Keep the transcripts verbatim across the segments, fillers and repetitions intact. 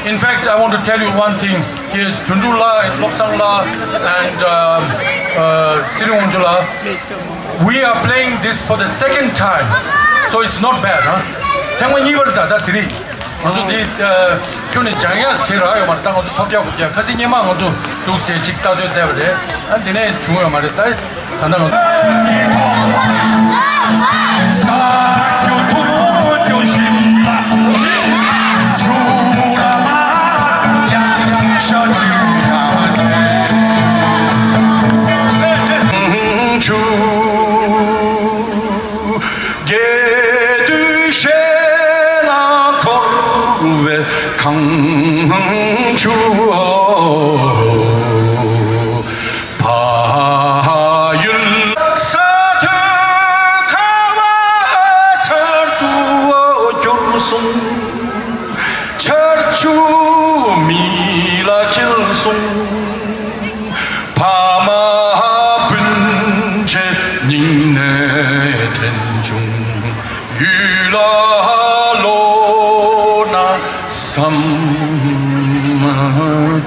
In fact, I want to tell you one thing. Yes, Dundrula, Lobsang la, and um, uh, Siri Wongju la, we are playing this for the second time. So it's not bad, huh? ཐེངས་མ་གཉིས་པ་རེད་ད། ད་དེ་རིང་ང་ཚོ་འདི་ཁྱོན་ནས་སྦྱང་ཡག་ཟེར་རག་ཡོད་མ་རེད། ད་ང་ཚོ་ཐོབ་རྒྱག་ཐོབ་རྒྱག་ཁ་སང་སྔོན་མ་ང་ཚོ་འདུག་ཟེར་ཅིག་ལྟ་ཚོད་བལྟས་པ་རེད། ཨ་འདི་ནས་བྱུང་ཡོད་མ་རེད་ད། ད་ལྟ་ང་ཚོ། རྒྱས་བསྡུས་ཞལ་ལ་འཁོར་བའི་གངས་ཆུ། ཕ་ཡུལ་ས་མཐོའི་ཁ་བ་ཆར་དུ་གྱུར་སོང་། ཆར་ཆུ་མིག་ལ་འཁྱིལ་སོང་། ཕ་མ་སྤུན་མཆེད་སྙིང་ནས་དྲན་བྱུང་། ཡུལ་ལ་ལོག་ན་བསམ་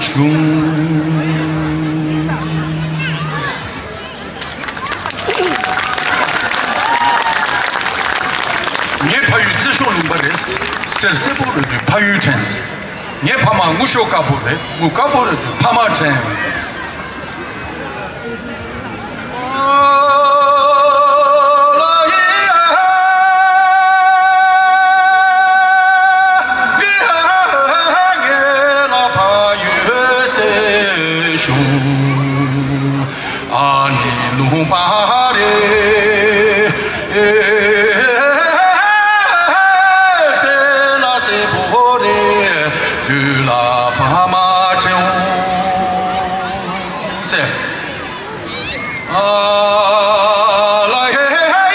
བྱུང་། ངའི་ཕ་ཡུལ་རྩེ་ཤོག་ལུང་པ་རེད། གསེར་སེར་པོ་རེད་དུས་ཕ་ཡུལ་དྲན། ངའི་ཕ་མ་སྔོ་ཤོག་དཀར་པོ་རེད། སྔོ་དཀར་པོ་རེད་དུས་ཕ་མ་དྲན། ཨ་ནེ་ལུང་པ་རེད། སེར་ལ་སེར་པོ་རེད། དུས་ལ་ཕ་མ་དྲན་འོང་ཟེར། ཨ་ལ་ཧེ་ཧེ་ཧེ།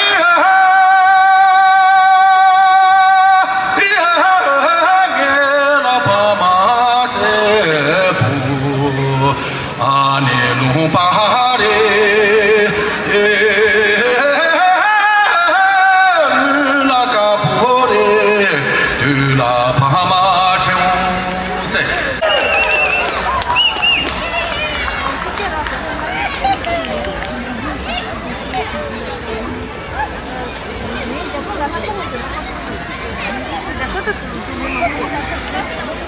ཨ་ནེ་ལུང་པ་རེད། ལ་དཀར་པོ་རེད། དུས་ལ་ཕ་མ་དྲན་འོང་ཟེར།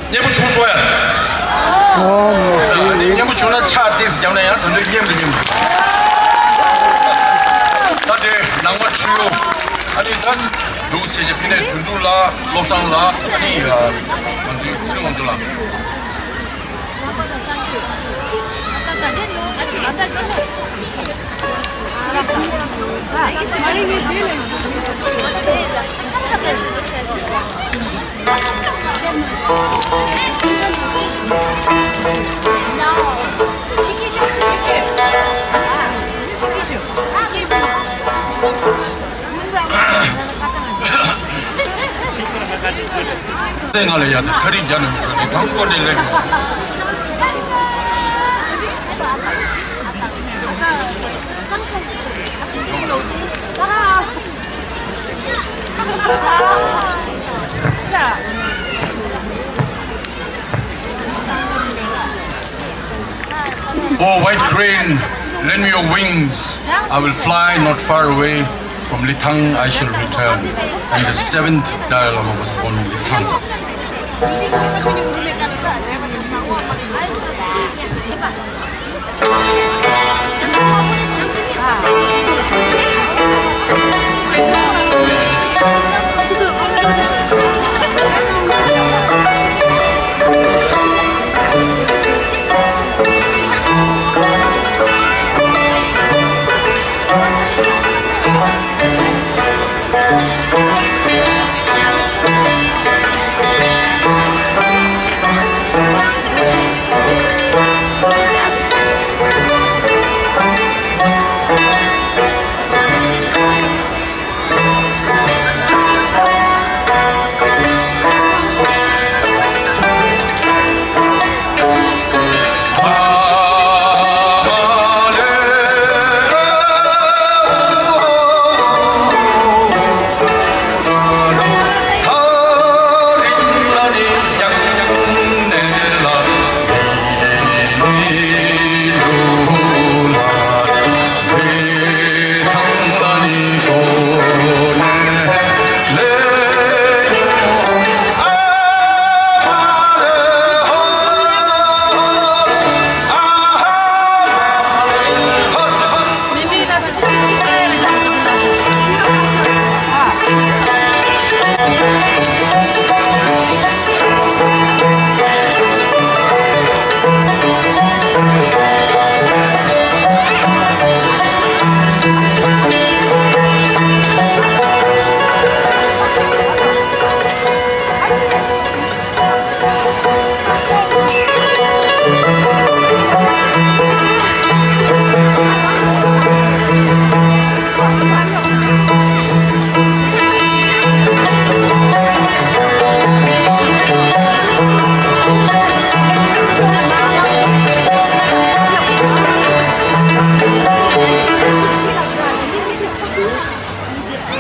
སྙན་པོ་བྱུང་སོང་ཡ། ཨ་ནི་སྙན་པོ་བྱུང་ན་ཕྱག་ཏོག་ཙམ་བརྒྱབ་ན་ཡང་ད་དུང་སྙན་པོ་སྙན་པོ། ད་དེ་ནང་པ་ཆུ་ཡོ། ཨ་ནི་ད་འདུག་ཟེར་གྱི་ཕི་ནས་དོན་གྲུབ་ལགས། བློ་བཟང་ལགས། ཨ་ནི་ང་ཚོའི་ཚེ་རིང་དབང་ཕྱུག་ལགས། ང་ལ་ཡ་དེ་ཐག་རིང་རྒྱག་ནས་མི་འགྲོ་ནས་དང་པོ་ནས་ལེགས། Oh, white crane, lend me your wings. I will fly not far away. From Lithang I shall return. And the seventh Dalai Lama was born in Lithang.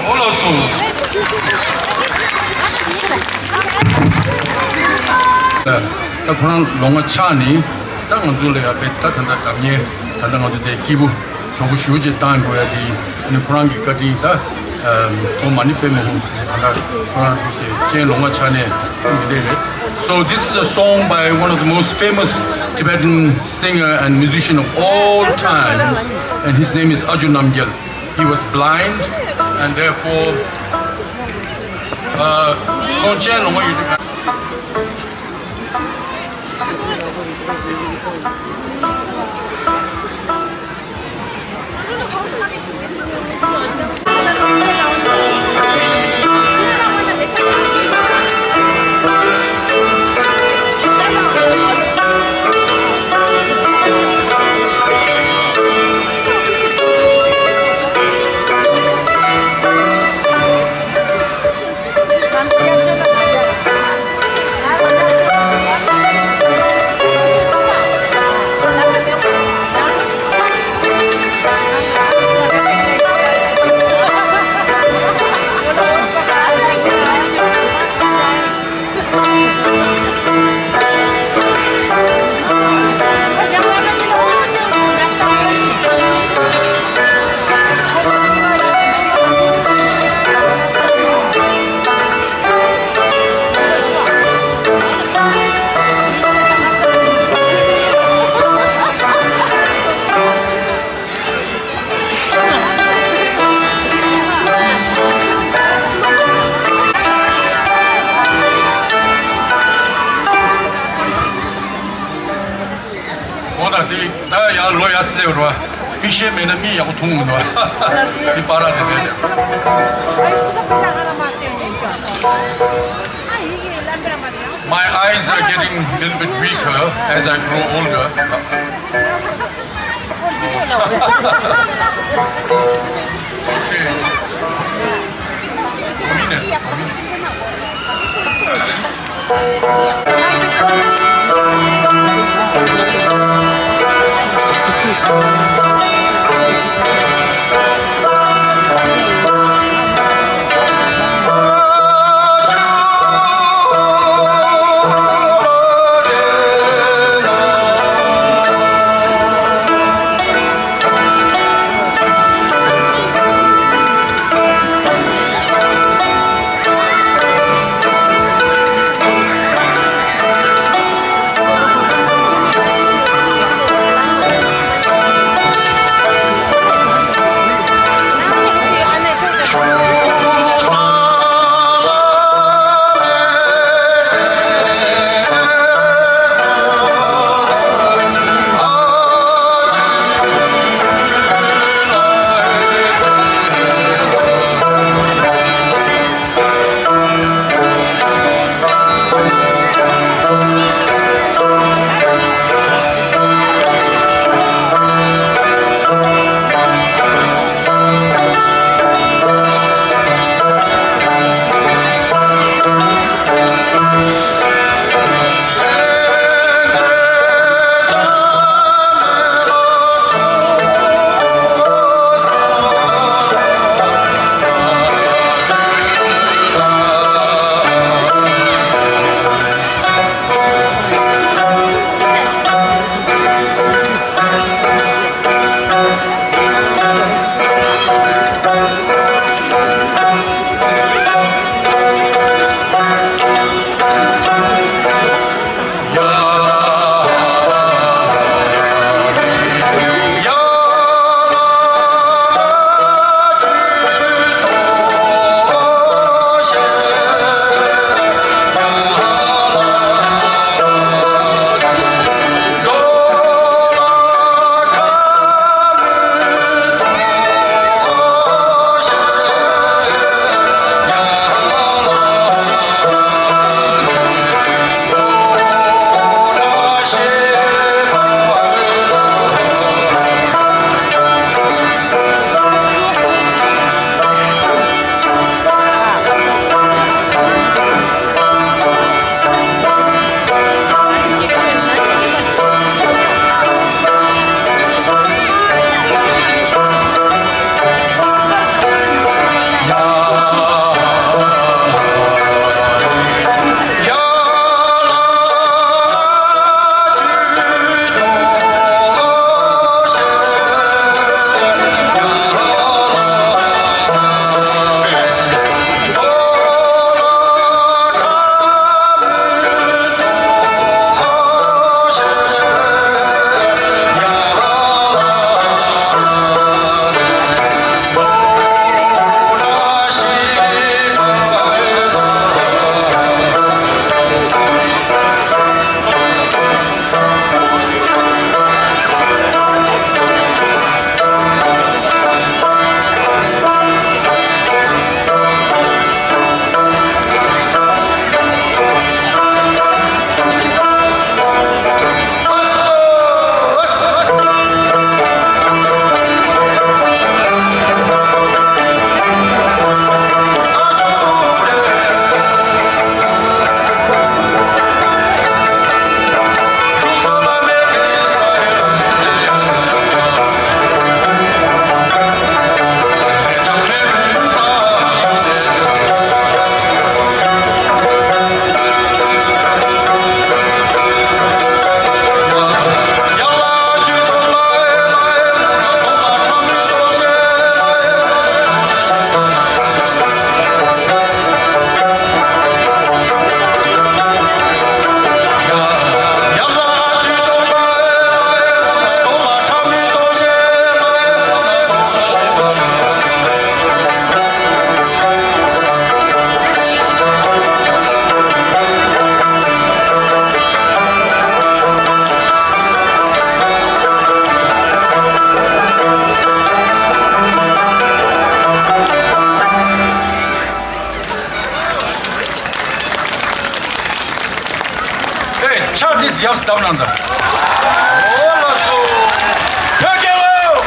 འོ་ལགས་སོ། ད་ཁོ་རང་ལོ་ལྔ་ཆགས་ནས་ད་ང་ཚོ་ལ་ཡ་དཔེ་ད་ད་ལྟ་སྒྲ་སྙན་ད་ལྟ་ང་ཚོ་དེ་སྐྱིད་པོ་གྲོགས་པོ་ཞུ་རྗེས་བཏང་དགོས་ཡ་དེ་ཨ་ནི་ཁོ་རང་གི་བཀའ་དྲིན་ད་ཐོག་མ་ནི་དཔེ་མི་ཧུང་ཟེར་ད་ལྟ་ཁོ་རང་དུ་ཟེར་ཅན་ལོ་ལྔ་ཆགས་ནས་མི་བདེ་རེད། So this is a song by one of the most famous Tibetan singer and musician of all times, and his name is Aju Namgyal. He was blind, and therefore, uh, ཁོང་ཅན་ལོ་ལྔ་ཡོད། འོ་ན་དེ་ད་ཡར་ལོ་ཡར་ཚེ་རེད་བ། མིག་ཤེལ་མེད་ན་མིག་ཡག་པོ་མཐོང་མི་འདུག་བ། དེ་པར་ར་དེ་དེ་རེད། My eyes are getting a little bit weaker as I grow older. Okay. ཕྱག་དེ་ཡག་བརྡབ་གནང་དང་། འོ་ལགས་སོ། བོད་རྒྱལ་ལོ།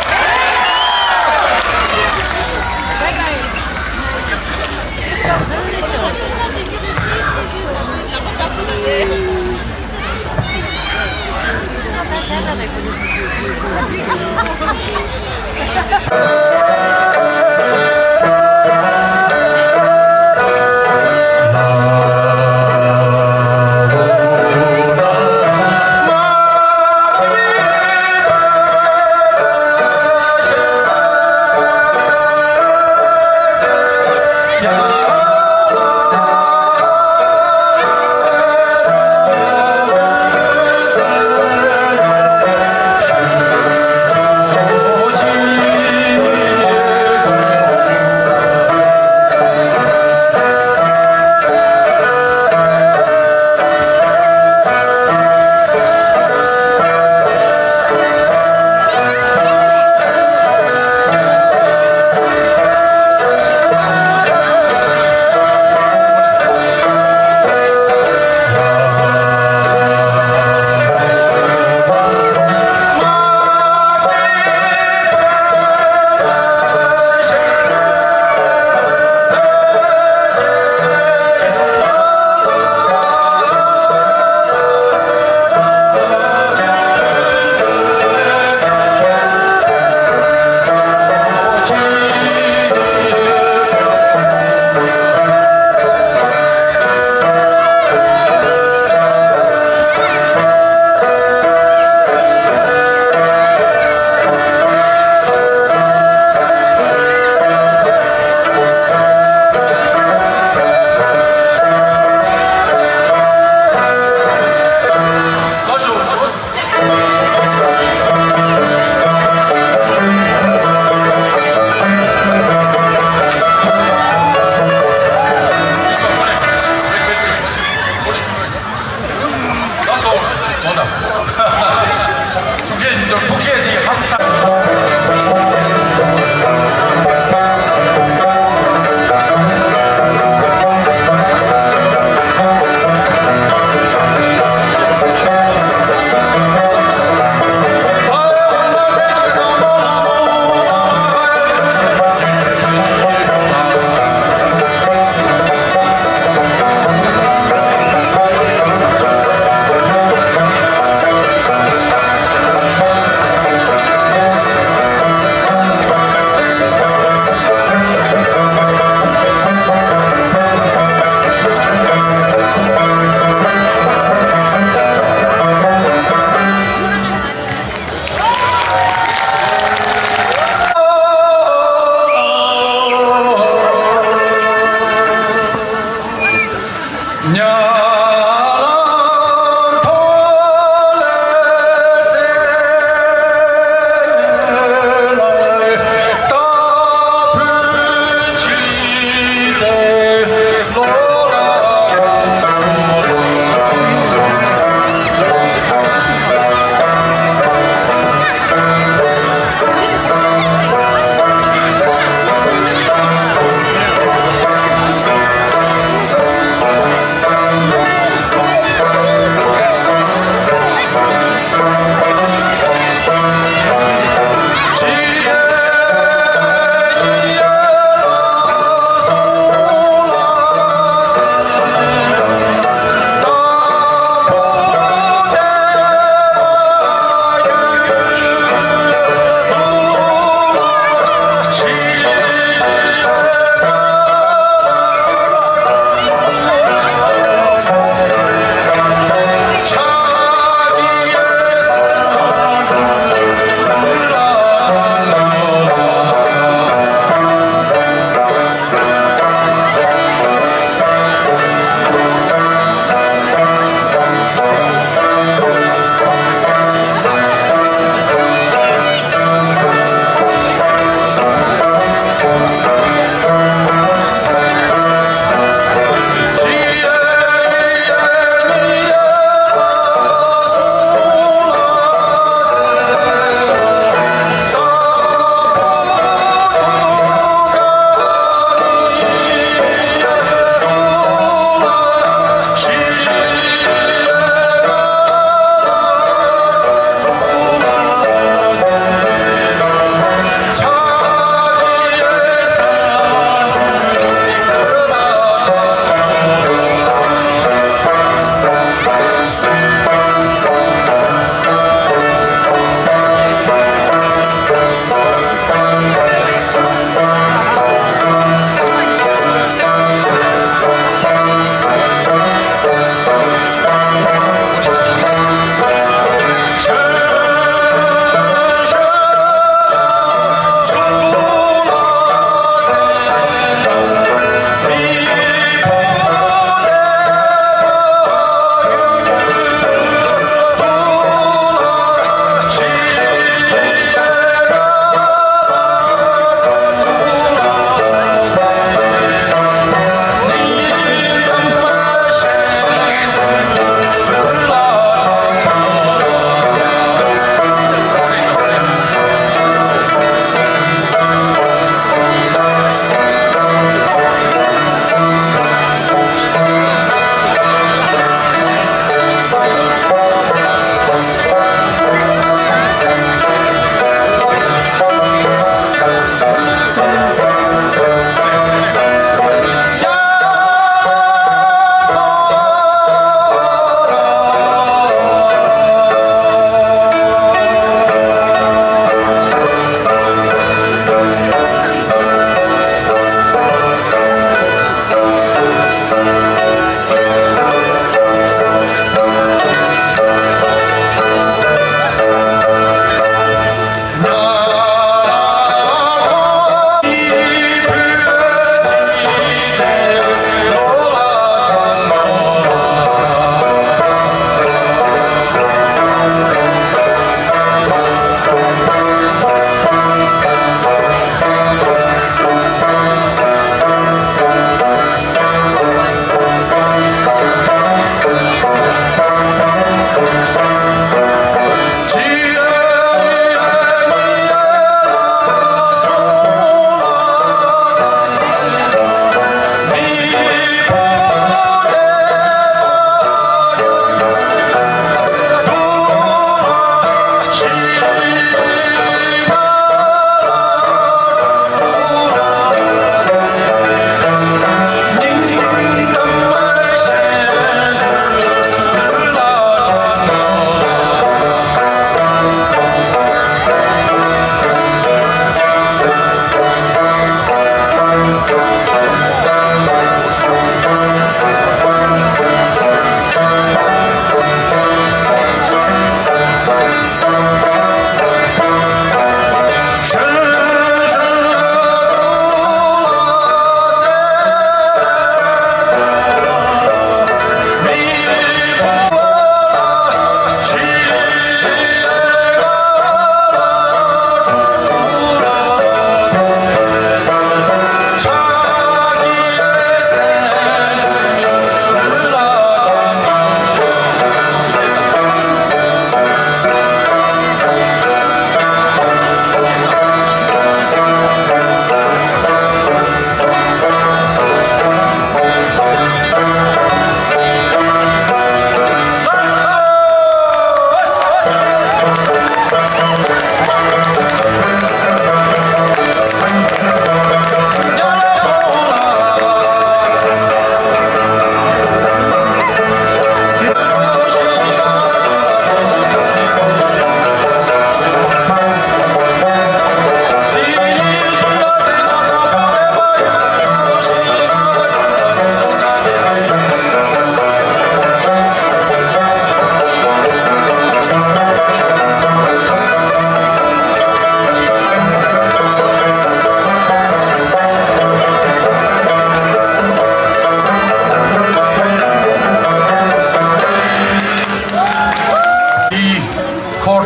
ཐུགས་རྗེ་ཆེ། ཐུགས་རྗེ་ཆེ། འདི་ཧང་སང་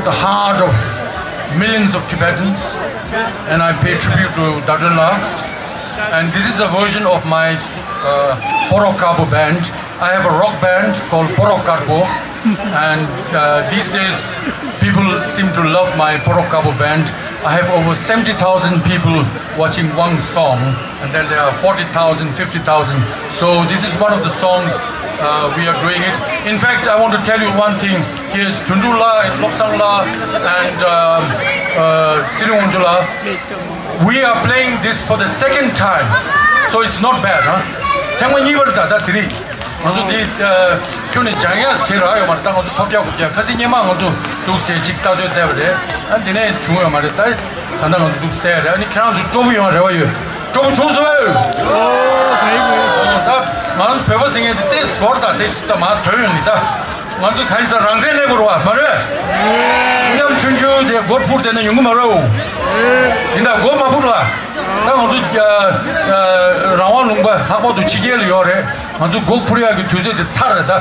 the heart of millions of Tibetans, and I pay tribute to Dadrön La. And this is a version of my uh, Porok Karpo band. I have a rock band called Porok Karpo, and uh, these days people seem to love my Porok Karpo band. I have over seventy thousand people watching one song, and then there are forty thousand, fifty thousand. So this is one of the songs uh, we are doing it. In fact, I want to tell you one thing. Here's Thundru La and Lobsang La and um, uh, Siri Wonju La. We are playing this for the second time. So it's not bad, huh? ཐེངས་མ་གཉིས་པ་རེད་ད། ད་དེ་རིང་ང་ཚོ་འདི་ཁྱོན་ནས་སྦྱང་ཡག་དེ་རག་ཡོད་མ་རེད། ད་ང་ཚོ་ཐོབ་རྒྱག་དགོས་རྒྱག་ཁ་སང་སྔོན་མ་ང་ཚོ་འདུག་ཟེར་ཅིག་ལྟ་ཚོད་བལྟས་པ་རེད། ཨ་འདི་ནས་བྱུང་ཡོད་མ་རེད། ད་ད་ལྟ་ང་ཚོ་འདུག་བལྟས་རེད། ཨ་ནི་ཁྱེད་རང་ཚོ་སྤྲོ་པོ་ཡོང་རེ་བ་ཡོད། སྤྲོ་པོ་བྱུང་སོང་ངས། ད་ང་ཚོ་བོད་པ་ཟེར་མཁན་དེ་ཏེས་སྒོར་དང་ཏེས་ད་མ་དོན་ཡོད་ནི་ད། ང་ཚོ་གང་ཡིན་ཟེར་རང་བཙན་སླེབས་དགོས་རེད་བ། མ་རེད། མཉམ་ཆུང་ཆུང་དེ་སྒོ་ཕུར་དེ་ན་ཡོང་གི་མ་རེད། ཡིན་ད་སྒོ་མ་ཕུར་ལ། ད་ང་ཚོ་རང་དབང་ལུང་པ་ལྷག་པར་དུ་ཕྱི་རྒྱལ་ལ་ཡོད་རེད། ང་ཚོ་སྒོ་ཕུར་ཡག་གི་དུས་ཚོད་དེ་ཚར་རེད་ད།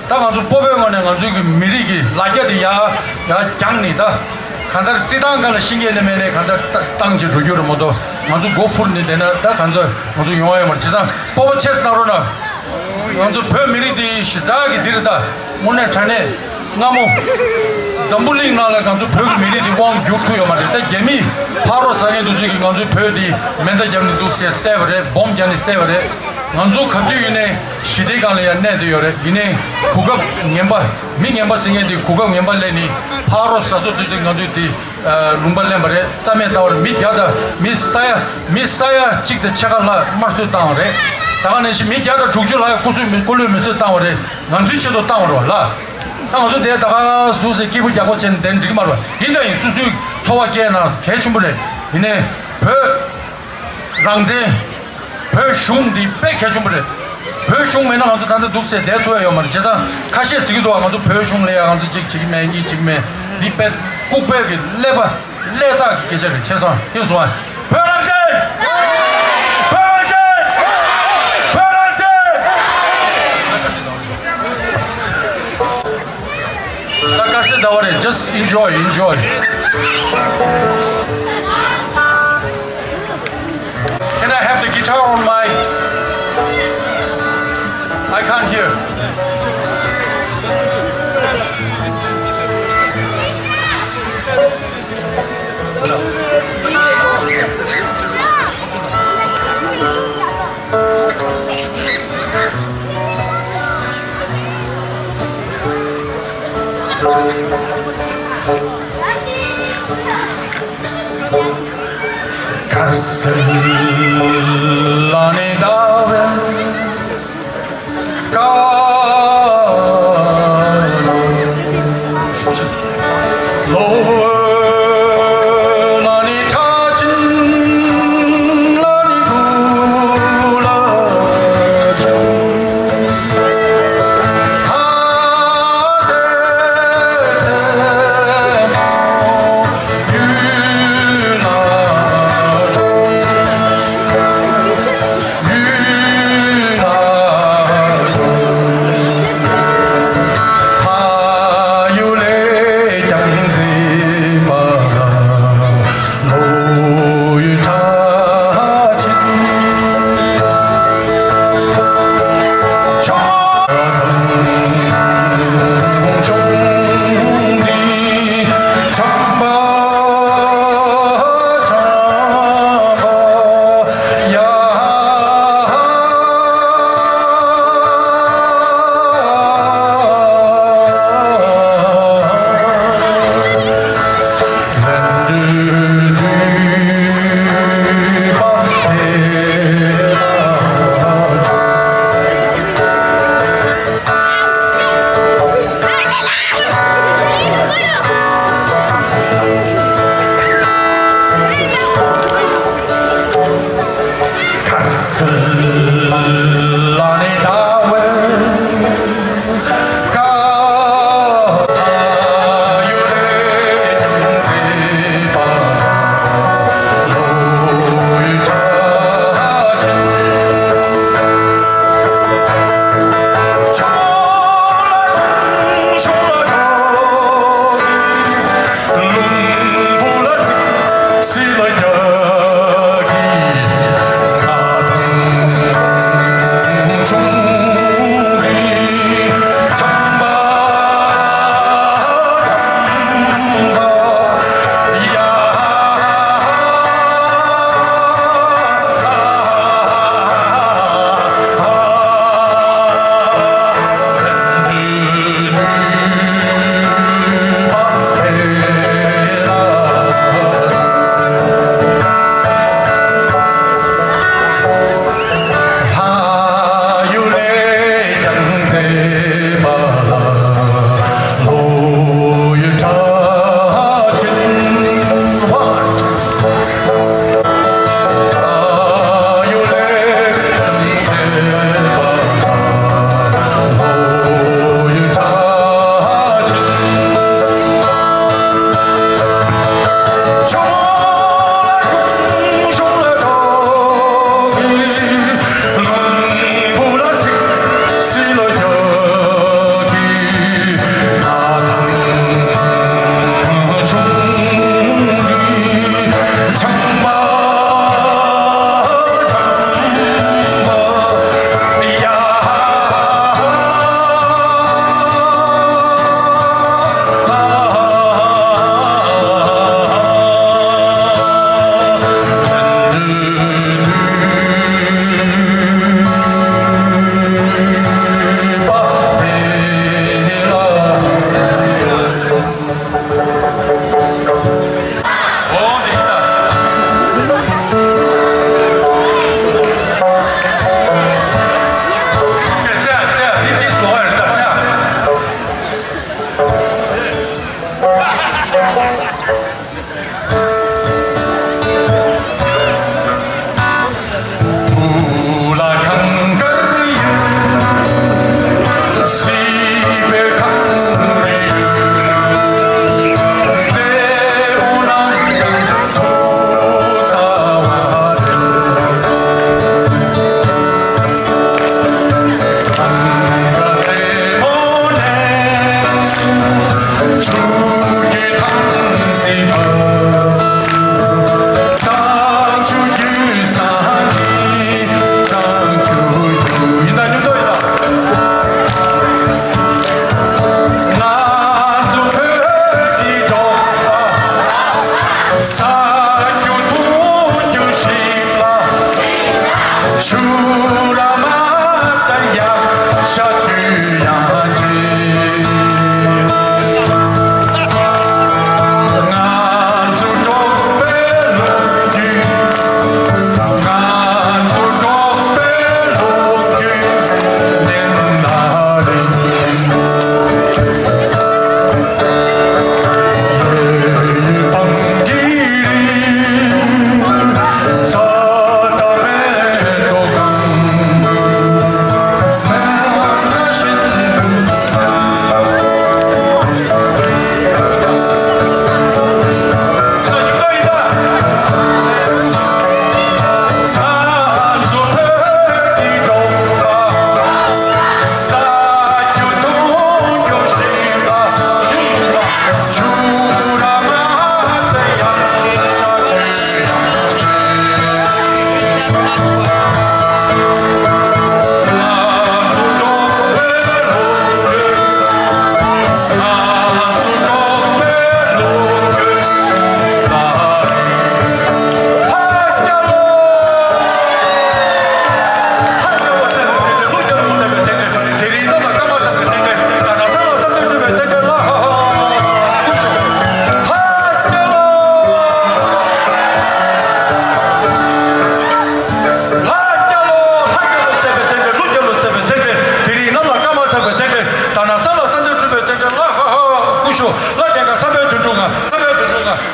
ད་ང་ཚོ་སྤོ་བོའི་ངོས་ནས་ང་ཚོའི་གི་མི་རིགས་ཀྱི་ལ་རྒྱ་དེ་ཡར་ཡར་བརྒྱངས་ནས་ད། གང་ལྟར་རྩེད་ཐང་སྒང་ལ་ཤེས་མཁན་ལས་མེད་ནས་གང་ལྟར་བཏང་བྱས་འགྲོ་རྒྱུ་རེད་མ་གཏོགས། ང་ཚོ་སྒོ་ཕུར་ནས་བསྡད་ན་ད་གང་ཚོད་ང་ཚོ་ཡོང་ཡ་ཡོད་མ་རེད། བྱས་ཙང་སྤོ་བོ་ཆེ་ཙམ་གནང་རོགས་གནང་། ང་ཚོ་བོད་མི་རིགས་འདི་གཞི་རྩ་གི་འདི་རེད་ད། དངོས་གནས་དྲང་གནས་སྔ་མོ་འཛམ་བུ་གླིང་ནང་ལ་ང་ཚོ་བོད་ཀྱི་མི་རིགས་འདི་དབང་བསྒྱུར་ཐུབ་ཡོད་མ་རེད། ད་རྒྱ་མིས་ཕ་རོལ་ཟ་མཁན་འདུག་ཚོད་ཀྱིས་ང་ཚོའི་བོད་འདི་མེ་མདའ་བརྒྱབ་ནས་འདུག་ཟེར་བསད་པ་རེད། སྦོམ་བརྒྱབ་ནས་བསད་པ་རེད། ང་ཚོ་ག་དུས་ཡིན་ནའི་ཞི་བདེའི་སྒང་ལ་ཡང་གནས་བསྡད་ཡོད་རེད། ཡིན་ནའི་གོ་སྐབས་ངན་པ་མི་ངན་པ་ཟེར་མཁན་དེ་གོ་སྐབས་ངན་པ་ལེན་ནས་ཕ་རོལ་ཟ་ཚོད་འདུག་ཚོད་ང་ཚོའི་དེ་ལུང་པ་ལེན་པ་རེད། རྩ་མེད་བཏང་བ་རེད། མི་བརྒྱ་དང་མི་ས་ཡ་མི་ས་ཡ་གཅིག་དང་ཕྱེད་ཀ་ལྷག་དམར་གསོད་བཏང་བ་རེད། ད་ག་ནང་བཞིན་མི་བརྒྱ་དང་དྲུག་ཅུ་ལྷག་སྐུ་གཟུགས་མི་སྐུ་ལུས་མེ་གསོད་བཏང་བ་རེད། ང་ཚོའི་ཆེད་དུ་བཏང་བ་རེད་བ་ལ། ད་ང་ཚོ་དེ་ད་ག་ཟུག་སེ་སྐྱིད་པོ་རྒྱག་པོ་བྱས་ནས་དེ་འགྲིག་གི་མ་རེད་བ། ཡིན་ད་ཡིན་སོ་སོའི་འཚོ་བ་སྐྱེལ་ན་གལ་ཆེན་པོ་རེད། ཡིན་ནའི་བོད་རང་བཙན། བོད་གཞུང་འདི་དཔེ་གལ་ཆེན་པོ་རེད། བོད་གཞུང་མེད་ན་ང་ཚོ་ད་ལྟ་འདུག་སེ་བསྡད་ཐུབ་ཡ་ཡོད་མ་རེད། བྱས་ཙང་ཁ་ཤས་ཟེར་གྱི་འདུག་བ། ང་ཚོ་བོད་གཞུང་ལ་ཡ་ང་ཚོ་གཅིག་བྱེད་ཀྱི་མེད། གཉིས་བྱེད་ཀྱི་མེད། འདི་དཔེ་ལྐུགས་པའི་གི་ཀླད་པ་ཀླད་སྟག་གི་སྐད་ཆ་རེད། བྱས་ཙང་ཐེངས་སོང་བ། བོད་རང་བཙན། བོད་རང་བཙན། བོད་རང་བཙན། ད་དཀར་ཟས་ཟླ་བ་རེད། Just enjoy, enjoy. Can I have the guitar on my? I can't hear.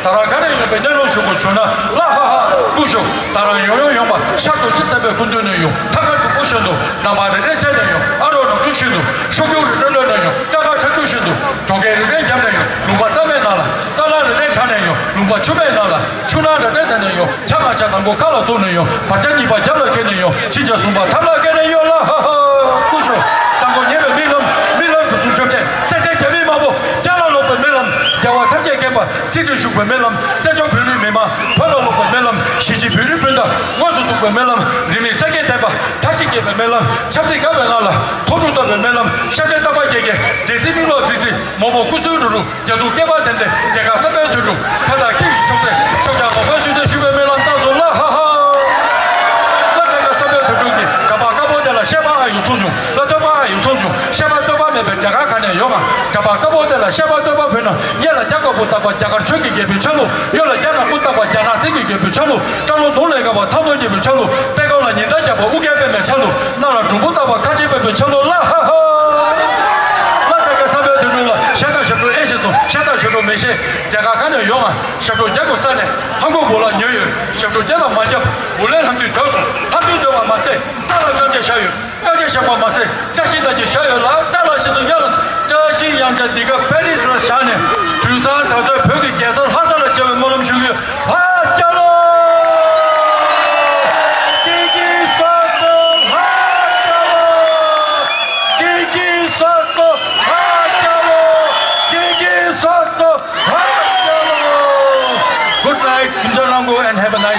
ད་རང་ག་ནས་ཡོང་པའི་གནས་ལུགས་ཞུ་དགོས་བྱུང་ན། ལ་ཧ་ཧ། སྐུ་ཞུ། ད་རང་ཡོང་ཡོང་ཡོང་པ་ཤར་དུ་ཅི་ཟེར་བའི་སྐུ་མདུན་ནས་ཡོང་། ཐ་ཀར་དུ་སྐུ་ཞུ་འདུག་ནང་པ་རེ་རེ་བྱས་ནས་ཡོང་། ཨ་རོགས་ནང་ཁུལ་ཞུ་འདུག་ཤོག་གུ་རེ་རེ་ལོན་ནས་ཡོང་། སྐྲ་དཀར་ཁྲ་ཆུ་ཞུ་འདུག་གྲོང་ཁྱེར་རེ་རེ་རྒྱབ་ནས་ཡོང་། ལུང་པ་རྩ་བའི་ནང་ལ། རྩ་ལག་རེ་རེ་དྲངས་ནས་ཡོང་། ལུང་པ་ཆུ་བའི་ནང་ལ། ཆུ་ནང་རེ་རེ་དྲངས་ནས་ཡོང་། ཆ་མ་ཆ་དང་པོ་ཁ་ལ་ཐུག་ནས་ཡོང་། བར་ཆ་གཉིས་པ་རྒྱབ་ལ་འཁེལ་ནས་ཡོང་། ཕྱི་ཆ་གསུམ་པ་ཐབ་ལ་འཁེལ་ནས་ཡོང་། ལ་ཧ་ཧ། སྐུ་ཞུ། དང་པོ་ཉེ་བའི་རྨི་ལམ། རྨི་ལམ་དྲུག་གསུམ་བཅོ་བརྒྱད། ཚེ་ཐལ་རྒྱ་མིའི་དམག་པོ་རྒྱ་ལ་ལོག་པའི་རྨི་ལམ། རྒྱལ་བ་ཐམས་ཅད་མཁྱེན་པ་སྲིད་ཁྲིར་བཞུགས་པའི་རྨི་ལམ། བཙན་བྱོལ་བོད་རིགས་མི་མང་བོད་ལ་ལོག་པའི་རྨི་ལམ། གཞིས་བྱེས་བོད་རིགས་སྤུན་ཟླ་དངོས་སུ་ཐུག་པའི་རྨི་ལམ། རིས་མེད་སེར་སྐྱའི་བསྟན་པ་མཐའ་བཞི་རྒྱས་པའི་རྨི་ལམ། ཆབ་སྲིད་འགལ་བའི་ངང་ལ་ཐོག་དྲུག་བཏབ་པའི་རྨི་ལམ། ཤར་འདྲེ་རྟ་པ་རྒྱལ་རྒྱལ། འདྲེ་སྲིན་མིག་ལོག་ཙིག་ཙིག་མོག་མོག་སྐུ་ཚེའི་རུ་རུ། རྒྱ་སྡུག་སྐེད་པ་ལྡེམ་ལྡེམ། རྒྱ་གར་བསམ་པའི་དུས་འགྲོ། ད་ལྟ་སྐད་ཡིག་ཆོག་ཚེ་ཤོག་བྱ་ངོ་ཕར་ཞུ་ཚེ་ཞུ་བའི་རྨི་ལམ་རྟགས་སུ། ལ་ཧ་ཧ། ལ་རྒྱ་གར་བསམ་པའི་དུས་འགྲོ་གི་གྲྭ་པ་དཀར་པོ་དེ་ལ་བཤད་པ་ཨ་ཡོང་སོང་བྱུང་། ལ་སྟོད་པ་ཨ་ཡོང་སོང་བྱུང་། བཤད་པ་སྟོད་པ་མེད་པའི་རྒྱ་གར་ག་ནས་ཡོང་ང་། གྲྭ་པ་དཀར་པོ་དེ་ལ་བཤད་པ་སྟོད་པ་ཕུལ་ན། གཡས་ལ་རྒྱ་དཀར་པོ་བཏགས་པ་རྒྱ་གར་ཆོས་ཀྱི་རྒྱལ་པོའི་ཆ་ལུགས། གཡོན་ལ་རྒྱ་ནག་པོ་བཏགས་པ་རྒྱ་ནག་བཙན་གྱི་རྒྱལ་པོའི་ཆ་ལུགས། སྐྲ་ལོ་དུང་ལས་དཀར་བ་ཐང་སྟོང་རྒྱལ་པོའི་ཆ་ལུགས། པད་ཁ་ལ་ཉི་ཟླ་རྒྱག་པ་ཨུ་རྒྱན་པདྨའི་ཆ་ལུགས། སྣ་ལ་འབྲོང་བུ་བཏགས་པ་ཁ་ཆེ་པདྨའི་ཆ་ལུགས། ལ་ཧ་ཧ། ལ་རྒྱ་གར་བསམ་པའི་དུས་འགྲོ་ལ། ཤ་དང་ཞབས་བྲོ་ཨེ་ཤེས་སོང་། ཤ་དང་ཞབས་བྲོ་མི་ཤེས། རྒྱ་གར་ག་ནས་ཡོང་ང་། ཞབས་བྲོ་རྒྱག་དགོས་ས་ནས་ཧང་གོ་བོ་ལ་ཉོས་ཡོད། ཞབས་བྲོ་རྒྱག་དང་མ་རྒྱབ་བུ་ལོན་ལྷམ་མཐུད་སྡོད་སོང་། ལྷམ་མཐུད་སྡོད་པ་མ་ཟད་ས་ལ་རྐང་རྗེས་བཞག་ཡོད། རྐང་རྗེས་བཞག་པ་མ་ཟད་བཀྲ་ཤིས་རྟགས་ཅན་བཞག་ཡོད། ལ་བཀྲ་ལ་ཤིས་སུ་ཡ་ལ། བཀྲ་ཤིས་གཡང་ཆ་འདི་ག་པེ་རི་སི་ལ་བཞག་ནས། དུས་སང་ད་ཚོད་བོད་ཀྱི་རྒྱལ་ས་ལྷ་ས་ལ་མཇལ་བའི་སྨོན་ལམ་ཞུ་གི་ཡོད། ལྷ་རྒྱལ་ལོ། ཀི་ཀི་སོ་སོ་ལྷ་རྒྱལ་ལོ། ཀི་ཀི་སོ་སོ་ལྷ་རྒྱལ་ལོ། ཀི་ཀི་སོ་སོ། Good night. Simcha Rango and have a nice